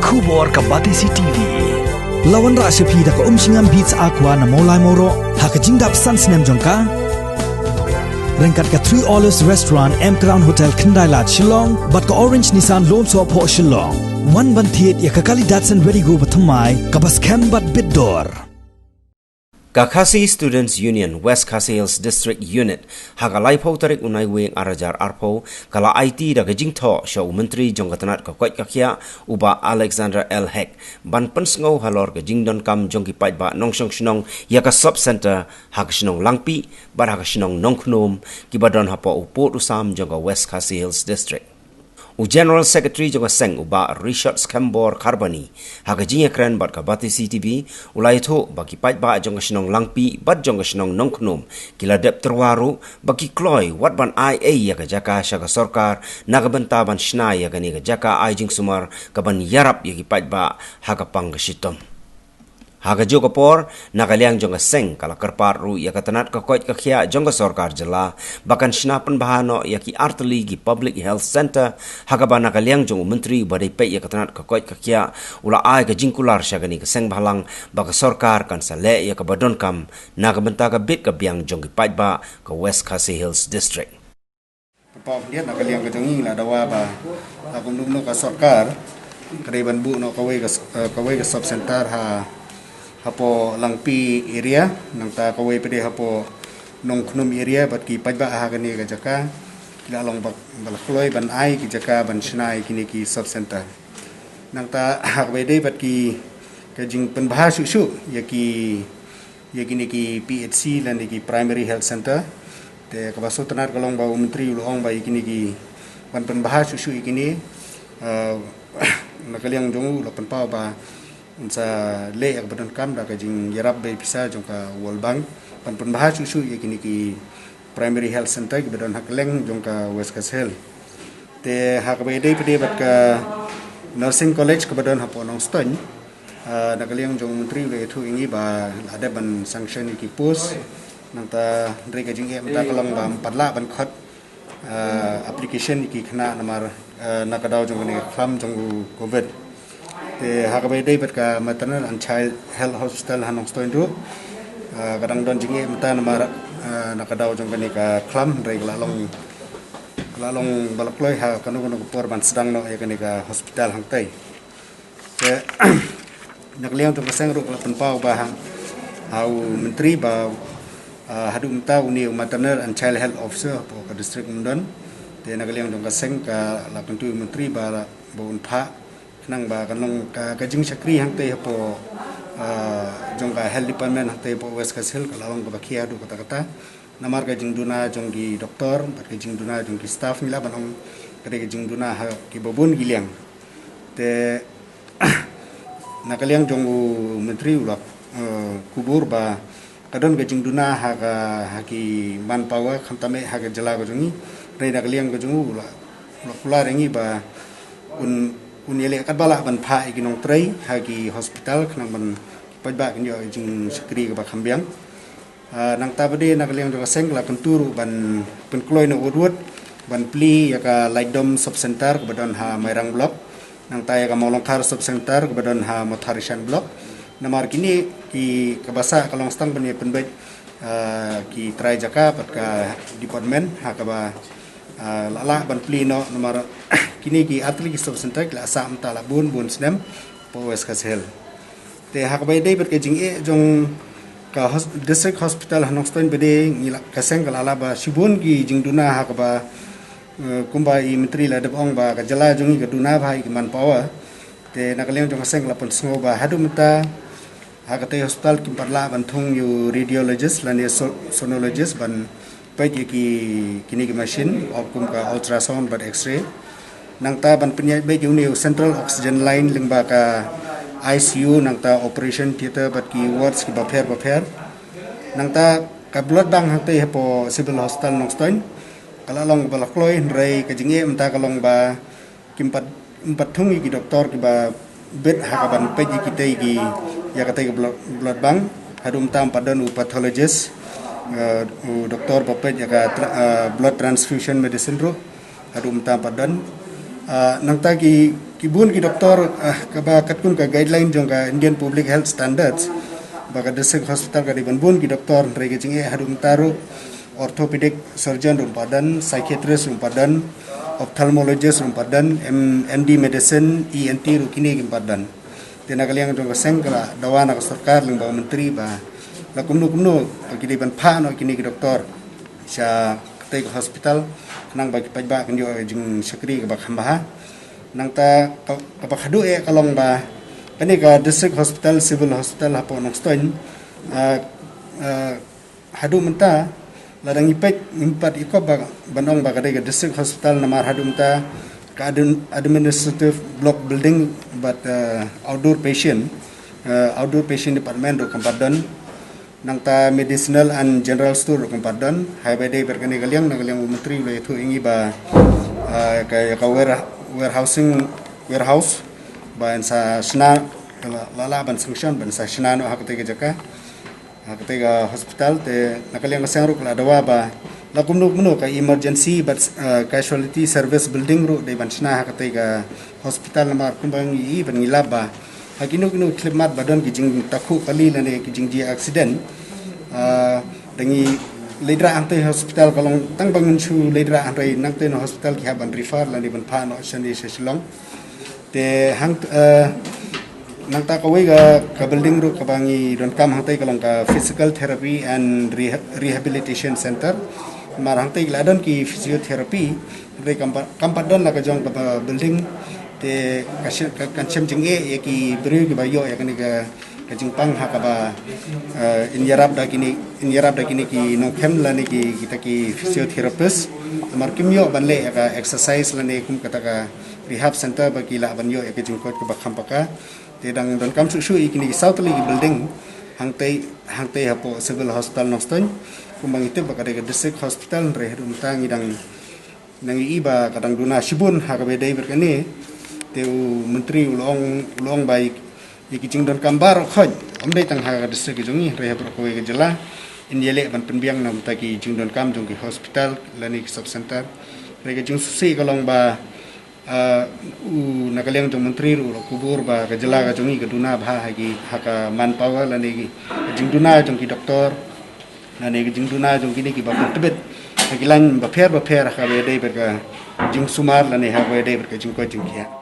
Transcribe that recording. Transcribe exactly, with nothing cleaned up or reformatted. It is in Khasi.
Khubor ka Batesi T V. La wanrah sha phi da ka Umshngam Beats Aqua na Mawlai Mawroh ha ka jingdap san snem jong ka. Ryngkat ka Three Olives Restaurant, M Crown Hotel, Khyndai Lad, Shillong, bad ka Orange Nissan Lone Sohphoh, Shillong. Wan ban thied ïa ka kali Datsun Redi-GO bathymmai kaba skhem bad bit dor. Ka Khasi Students Union West Khasi Hills District Unit ha ka laiphew tarik u Naiwieng ar hajar arphew ka la aiti da ka jingthoh sha u Myntri jong ka tnat ka koit ka khiah u Bah Alexander L Hek ban pynsngew halor ka jingdonkam jong ki paidbah nongshong shnong ïa ka sub centre ha ka shnong Langpih bad ha ka shnong Nongkhnum kiba don hapoh u pud u sam jong ka West Khasi Hills District. U General Secretary jong ka seng u Bah Richard Skembor Kharbani ha ka jingïakren bad ka Batesi T V u la ïathuh ba ki paidbah jong ka shnong Langpih bad jong ka shnong Nongkhnum ki la dep tyrwa ruh ba ki kloi wat ban ai ei ïa ka jaka sha ka sorkar na ka bynta ban shna ïa kane ka jaka ai jingsumar kaban ïarap ïa ki paidbah ha ka pang ka shitom. Ha kajuh ka por, na ka liang jong ka seng ka la kyrpad ruh ïa ka tnat ka koit ka khiah jong ka sorkar jylla ba kan shna pynbha noh ïa ki artylli ki public health centre, ha kaba na ka liang jong u Myntri uba dei peit ïa ka tnat ka koit ka khiah u la ai ka jingkular sha kane ka seng bhalang ba ka sorkar kan sa leh ïa kaba donkam na ka bynta ka bit ka biang jong ki paidbah ka West Khasi Hills District. Pynpaw khyndiat, na ka liang ka jong ngi la dawa ba la kumno kumno ka sorkar ka dei ban buh noh kawei ka s-, eh, kawei ka sub centre ha, hapoh Langpih area, nangta kawei pat de hapoh Nongkhnum area, bad ki paidbah ha kane ka jaka ki la long ba, ba la kloi ban ai ki jaka ban shna ïa kine ki sub centre. Nangta ha kaba ïadei bad ki, ka jingpynbha shuh shuh ïa ki, ïa kine ki P H C lane ki Primary Health Centre. Te kaba sngewtynnat ka long ba u Myntri u la ong ba ïa kine ki ban pynbha shuh shuh ïa kine, eh, na ka liang jong u la pynpaw ba un sa leh ïa kaba donkam da ka jingïarap beit pisa jong ka World Bank ban pynbha shuh shuh ïa kine ki Primary Health Centre kiba don ha kylleng jong ka West Khasi Hills. Te ha kaba ïadei pat de bad ka Nursing College kaba don hapoh Nongstoiñ, ah, na ka liang jong u Myntri u la ïathuh ïa ngi ba la dep ban sanction ïa ki post, nangta hynrei ka jingeh mynta ka long ba ym pat lah ban khot, ah, application ïa ki khynnah namar, ah, na ka daw jong kane ka khlam jong u Covid. Te ha kaba ïadei bad ka Maternal and Child Health Hospital ha Nongstoiñ ruh, ah, ka dang don jingeh mynta namar, ah, na ka daw jong kane ka khlam hynrei ka la long, ka la long ba la kloi ha kano kano ka por ban sdang noh ïa kane ka hospital hangtei. Te na ka liang jong ka seng ruh ka la pynpaw ba ha, ha u Myntri ba, ah, haduh mynta une u Maternal and Child Health Officer hapoh ka district um don. Te na ka liang jong ka seng ka la kyntu u Myntri ba, ba un phah khnang ba kan long ka, ka jingshakri hangtei hapoh, ah, jong ka health department hangtei hapoh West Khasi Hills ka la long kaba khia haduh katta katta. Namar ka jingduna jong ki doktor bad ka jingduna jong ki staff ngi lah ban ong ka dei ka jingduna ha kiba bun ki liang. Te na ka liang jong u Myntri u la, eh, kubur ba ka don ka jingduna ha ka, ha ki manpower khamtam eh ha ka jylla ka jong ngi. Hynrei na ka liang ka jong u la, la kular ïa ngi ba un, un ïaleh katba lah ban phah ïa ki nongtrei ha ki hospital khnang ban ki paidbah kin ïoh jingshakri kaba kham biang. Ah, nangta pat de na ka liang jong ka seng ka la kyntu ruh ban pynkloi noh wut wut ban plie ïa ka Laitdom Sub Centre kaba don ha Mairang Block, nangta ïa ka Mawlongkhar Sub Centre kaba don ha Mawthadraishan Block. Namar kine ki kaba sah ka long tang ban ïa pynbeit, ah, ki trai jaka bad ka department ha kaba, ah, la lah ban plie noh namar kine ki artylli ki sub centre ki la sah mynta la bun bun snem hapoh West Khasi Hills. Te ha kaba ïadei bad ka jingeh jong ka hos-, District Hospital ha Nongstoiñ pat de ngi la, ka seng ka la lah ba shibun ki jingduna ha kaba, eh, kumba i Myntri la dep ong ba ka jylla jong ngi ka duna bha ïa ki manpower. Te na ka liang jong ka seng ka la pynsngew ba haduh mynta ha katei hospital kim pat lah ban thung ïa u radiologist lane so-, sonologist ban peit ïa ki, kine ki machine, kum ka ultrasound bad X-ray. Nangta ban pynïaid beit ïa une u central oxygen line lyngba ka I C U, nangta operation theatre bad ki wards kiba pher bapher. Nangta ka blood bank hangtei hapoh Civil Hospital Nongstoiñ ka la long ba la kloi, hynrei ka jingeh mynta ka long ba kim pat, ym pat thung ïa ki doktor kiba bit ha kaban peit ïa kitei ki, ïa katei ka blo-, blood bank. Haduh mynta ym pat don u pathologist, eh, u doktor ba peit ïa ka tra-, eh, blood transfusion medicine ruh. Haduh mynta ym pat don. Eh, nangta ki, Ki bun ki doktor, ah, kaba katkum ka guideline jong ka Indian Public Health Standards, ba ka district hospital ka dei ban bun ki doktor, hynrei ka jingeh haduh mynta ruh, orthopedic surgeon ruh ym pat don, psychiatrist ruh ym pat don, ophthalmologist ruh ym pat don, M-, M D medicine, E N T ruh kine kim pat don. Te na ka liang jong ka seng ka la dawa na ka sorkar lyngba u myntri ba la kumno kumno ba ki dei ban phah noh kine ki doktor sha katei ka hospital, khnang ba ki paidbah kin ïoh jingshakri kaba kham bha. Nangta ka, kaba khadduh eh ka long ba kane ka district hospital, civil hospital hapoh Nongstoiñ, ah, ah, haduh mynta, lada ngi peit, ngim pat ïoh ba, ban ong ba ka dei ka district hospital namar haduh mynta ka admin-, administrative block building bad, eh, outdoor patient, eh, outdoor patient department ruh kam pat don. Nangta medicinal and general store ruh kam pat don. Haba ïadei bad kane ka liang, na ka liang u myntri u la ïathuh ïa ngi ba, eh, ka, ka ware-, warehousing, warehouse ba yn sa shna, la, la, la ban sanction, ban sa shna noh ha katei ka jaka, ha katei ka hospital. Te na ka liang ka seng ruh ka la dawa ba la kumno kumno ka emergency bad, eh, casualty service building ruh dei ban shna ha katei ka hospital namar kumba ngi i ban ngi lap ba ha kino kino khyllipmat ba don ki jingtakhuh kali lane ki jingjia accident, ah, da ngi leit rah hangtei hospital ka long tang ba ngin shu leit rah hangtei nangtei na hospital ki hap ban refer lane ban phah noh shane sha Shillong. Te hang, eh, nangta kawei ka, ka building ruh kaba ngi donkam hangtei ka long ka physical therapy and reha-, rehabilitation center. Mar hangtei ki la don ki physiotherapy, hynrei kam pat, kam pat don la ka jong kaba building. Te ka shem, ka, kan shem jingeh ïa ki briew kiba ïoh ïa kane ka, ka jingpang ha kaba, eh, yn ïarap da kine, yn ïarap da kine ki nongkhem lane ki, kita ki physiotherapist. Namar kim ïoh ban leh ïa ka exercise lane kum kata ka rehab center ba ki lah ban ïoh ïa ka jingkoit kaba kham paka. Te dang donkam shuh shuh ïa kine ki saw tylli ki building hangtei, hangtei hapoh Civil Hospital Nongstoiñ. Kumba ngi tip ba ka dei ka district hospital, hynrei haduh mynta ngi dang, nang ïohi ba ka dang duna shibun ha kaba ïadei bad kane. Te u myntri u la ong, u la ong ba ïa, ïa ki jingdonkam baroh khoit, ym dei tang ha ka district ka jong ngi, hynrei ha baroh kawei ka jylla, yn ïaleh ban pynbiang na bynta ki jingdonkam jong ki hospital lane ki sub center. Hynrei ka jingsngewsih ka long ba, ah, u, na ka liang jong u myntri ruh u la kubur ba ka jylla ka jong ngi ka duna bha ha ki, ha ka manpower lane ki, ka jingduna jong ki doktor lane ka jingduna jong kine kiba pyntbit ha ki lain bapher bapher ha kaba ïadei bad ka jingsumar lane ha kaba ïadei bad ka jingkoit jingkhiah.